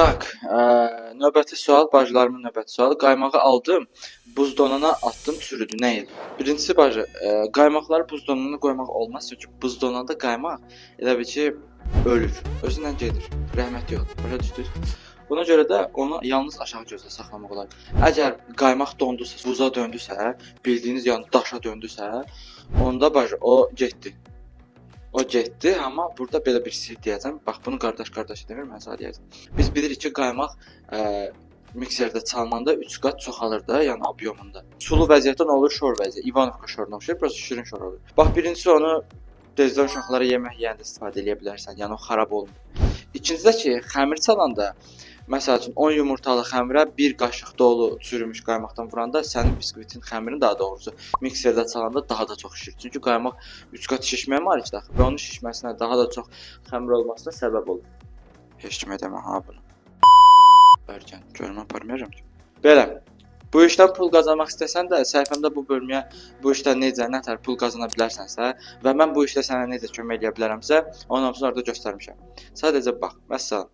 Tak, növbəti sual, bacılarımın növbəti sualı. Qaymağı aldım, buzdonana atdım, çürüdü. Nə edim? Birincisi bacı, qaymaqları buzdonana qoymaq olmaz, çünki buzdonanda qaymaq elə bil ki, ölür. Özündən gedir. Rəhmət yoxdur. Başa düşdünüz? Buna görə də onu yalnız aşağı gözdə saxlamaq olar. Əgər qaymaq dondusa, buza döndüsə, bildiyiniz yəni daşa döndüsə, onda bacı o getdi. O getdi, amma burada belə bir sirr deyəcəm. Bax, bunu qardaş qardaşı demir, mən sənə deyəcəm. Biz bilirik ki, qaymaq mikserdə çalınanda 3 qat çoxalır da, yəni obyomunda. Sulu vəziyyətdə nə olur? Şor vəziyyət. İvanovka şoruna oxşayır, burası şirin şor olur. Bax, birincisi onu tezdən uşaqlara yemək yeyəndə istifadə eləyə bilərsən, yəni o xarab olmur. İkincisi də ki, xəmir çalanda, məsəl üçün 10 yumurtalı xəmirə bir qaşıq dolu çürümüş qaymaqdan vuranda sənin biskvitin xəmirin daha doğrusu mikserdə çalanda daha da çox şişir. Çünki qaymaq 3 qat şişməyə malikdir axı və onun şişməsinə daha da çox xəmir olmasına səbəb olur. Heç kimə demə ha bunu. Bərkən, görmə aparmayacağam ki. Belə. Bu işdən pul qazanmaq istəsən də səhifəmdə bu bölməyə bu işdən necə, nətər pul qazana bilərsənsə və mən bu işdə sənə necə kömək eləyə bilərəmsə, onun hamısını orada göstərmişəm. Sadəcə bax, məsələn,